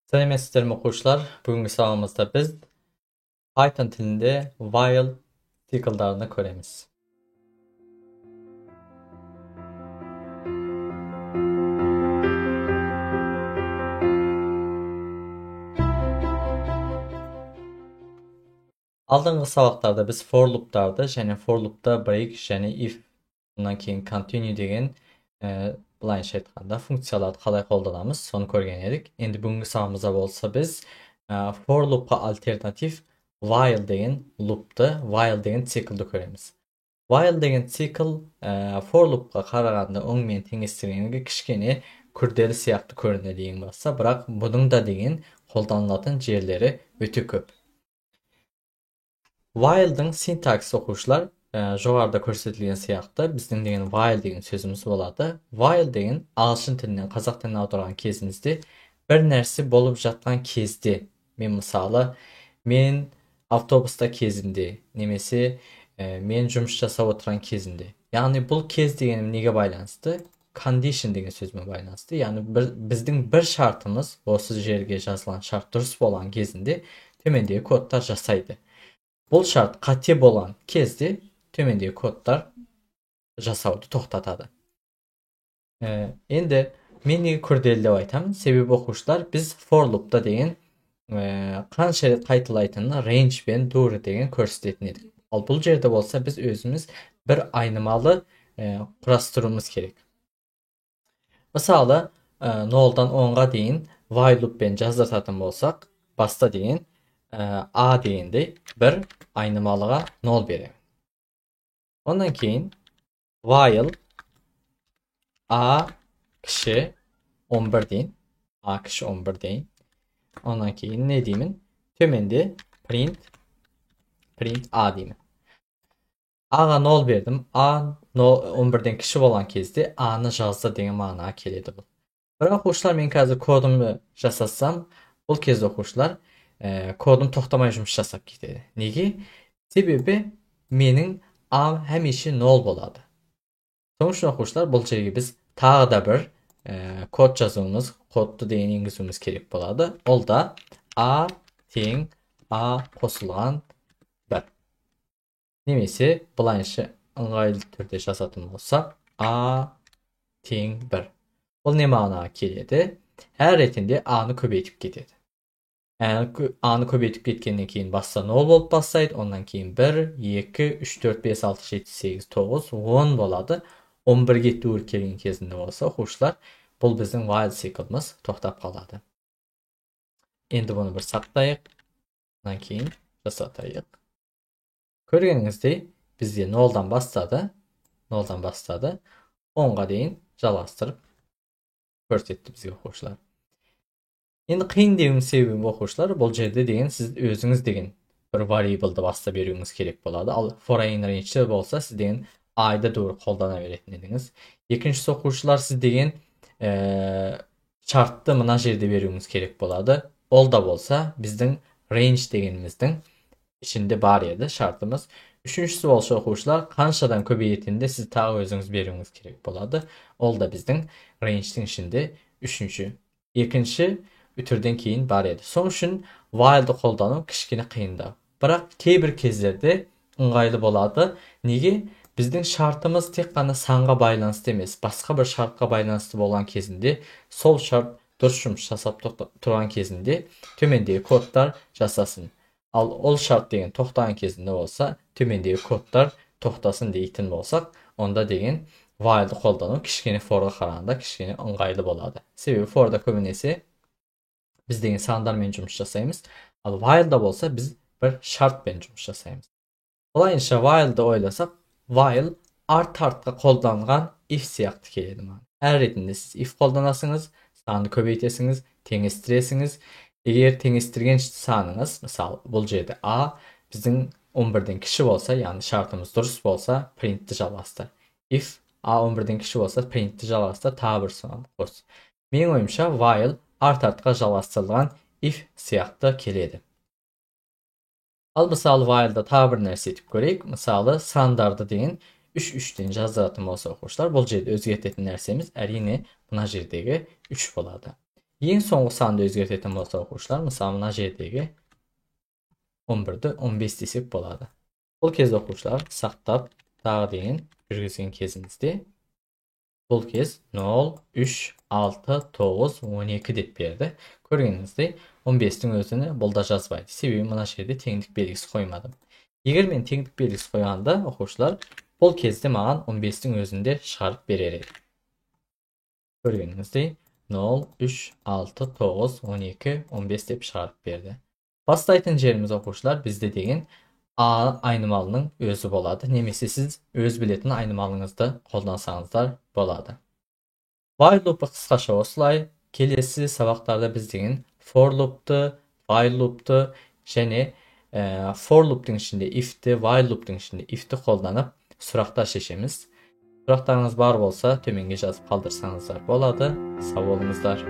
Сәлеметсіздер ме, оқушылар? Бүгінгі сабағымызда біз Python тілінде while циклдарını көреміз. Алдыңғы сабақтарда біз for loop'тарды және for loop'та break және if, ондан кейін continue деген былайынша айтқанда функцияларды қалай қолданамыз, соны көрген едік. Енді бүгінгі сабағымызда болса біз for loop'қа альтернатив while деген loop'ты, while деген циклді көреміз. While деген цикл for loop'қа қарағанда оңмен теңестіргенде кішкене күрделі сияқты көрінеді ең баста, бірақ бұның да деген қолданылатын жерлері өте көп. While'дың синтаксис оқушылар, жоғарыда көрсетілген сияқты біздің деген while деген сөзіміз болады. While деген ағылшын тілінен қазақ тіліне аударған кезімізде бір нәрсе болып жатқан кезде, мен мысалы, мен автобуста кезімде, немесе мен жұмыс жасап отырған кезімде. Яғни бұл кез дегенім неге байланысты? Condition деген сөзбен байланысты. Яғни біздің бір шартымыз, осы жерге жазылған шарт дұрыс болған кезінде төмендегі кодтар жасайды. Бұл шарт қате болған кезде төмендегі кодтар жасауды тоқтатады. Енді мен неге күрделі деп айтамын? Себебі оқушылар, біз for loop'та деген қанша рет қайталайтынын range пен dur деген көрсететін едік. Ал бұл жерде болса біз өзіміз бір айнымалы құрастыруымыз керек. Мысалы, 0-дан 10-ға дейін while loop'пен жаздыртатын болсақ, баста деген A дегенде бір айнымалыға 0 беремін. Ондан кейін while A кіші 11 дейін, A кіші 11 дейін. Ондан кейін не деймін? Төменде print A деймін. A-ға 0 бердім. A 11-ден кіші болған кезде A-ны жазды деген мағынаға келеді бұл. Бірақ оқушылар, мен қазір кодымды жасасам, бұл кезде оқушылар кодым тоқтамай жұмыс жасап кетеді. Неге? Себебі менің A хәмеше 0 болады. Сол үшін оқушылар, бұл жерге біз тағы да бір код жазуымыз, кодты деген енгізуіміз керек болады. Ол да A тең A қосылған 1. Немесе былайынша ыңғайлы түрде жазатын болсақ, A тең 1. Бұл не мағынаға келеді? Әр ретінде A-ны көбейтіп кетеді. A-ны көбейтіп кеткеннен кейін баста 0 болып бастайды, ондан кейін 1, 2, 3, 4, 5, 6, 7, 8, 9, 10 болады. 11-ге тура келген кезінде болса, оқушылар, бұл біздің while цикліміз тоқтап қалады. Енді бұны бір сақтайық, ондан кейін жасатайық. Көргеніңіздей, бізде 0-дан бастады, 0-дан бастады, 10-ға дейін жалғастырып көрсетті бізге оқушылар. Енді қиын деуімнің себебі оқушылар, бұл жерде деген сіз өзіңіз деген бір variable'ды баста беруіңіз керек болады. Ал for in range болса, сіз деген i-ды тура қолдана беретін едіңіз. Екіншісі оқушылар, сіз деген шартты мына жерде беруіңіз керек болады. Ол да болса біздің range дегеніміздің ішінде бар еді шартымыз. Үшіншісі болса оқушылар, қаншадан көбейетінді сіз тағы өзіңіз беруіңіз керек болады. Ол да біздің range'дің ішінде үшінші, екінші үтірден кейін бар еді. Сол үшін while'ды қолдану кішкене қиындау. Бірақ кейбір кездерде ыңғайлы болады. Неге? Біздің шартымыз тек қана санға байланысты емес, басқа бір шартқа байланысты болған кезінде, сол шарт дұрыс жұмыс жасап тұрған кезінде төмендегі кодтар жасасын. Ал ол шарт деген тоқтаған кезінде болса, төмендегі кодтар тоқтасын дейтін болсақ, онда деген while'ды қолдану кішкене for'ға қарағанда кішкене ыңғайлы болады. Себебі for'да көбінесе біз деген сандармен жұмыс жасаймыз, ал while'да болса біз бір шартпен жұмыс жасаймыз. Былайынша while'ды ойласақ, while арт-артқа қолданған if сияқты келеді маған. Әр ретінде сіз if қолданасыңыз, санды көбейтесіңіз, теңестіресіңіз. Егер теңестірген саныңыз, мысалы, бұл жерде A біздің 11-ден кіші болса, яғни шартымыз дұрыс болса, printті жалғастыр. If A 11-ден кіші болса, printті жалғастыр, тағы бір сан қос. Менің ойымша, while арт-артқа жалғастырылған if сияқты келеді. Ал мысалы, while'да тағы бір нәрсе етіп көрейік. Мысалы, сандарды деген 3-3-тен жаздыратын болса оқушылар, бұл жерде өзгертетін нәрсеміз әрине мына жердегі 3 болады. Ең соңғы санды өзгертетін болса оқушылар, мысалы мына жердегі 11-ді 15 десек болады. Бұл кезде оқушылар сақтап тағы деген жүргізген кезімізде бұл кез 0, 3, 6, 9, 12 деп берді. Көргеніңіздей 15-тің өзіні бұл да жазбайды. Себебі мына жерде теңдік белгісі қоймадым. Егер мен теңдік белгісі қойғанда оқушылар, бұл кезде маған 15-тің өзінде шығарып берер еді. Көргеніңіздей 0, 3, 6, 9, 12, 15 деп шығарып берді. Бастайтын жеріміз оқушылар бізде деген А айнымалының өзі болады, немесе сіз өз білетін айнымалыңызды қолдансаңыздар болады. While loop'ы қысқаша осылай. Келесі сабақтарда біз деген for loop'ты, while loop'ты және for loop'тың ішінде if'ті, while loop'тың ішінде if'ті қолданып сұрақтар шешеміз. Сұрақтарыңыз бар болса, төменге жазып қалдырсаңыздар болады. Сау болыңыздар.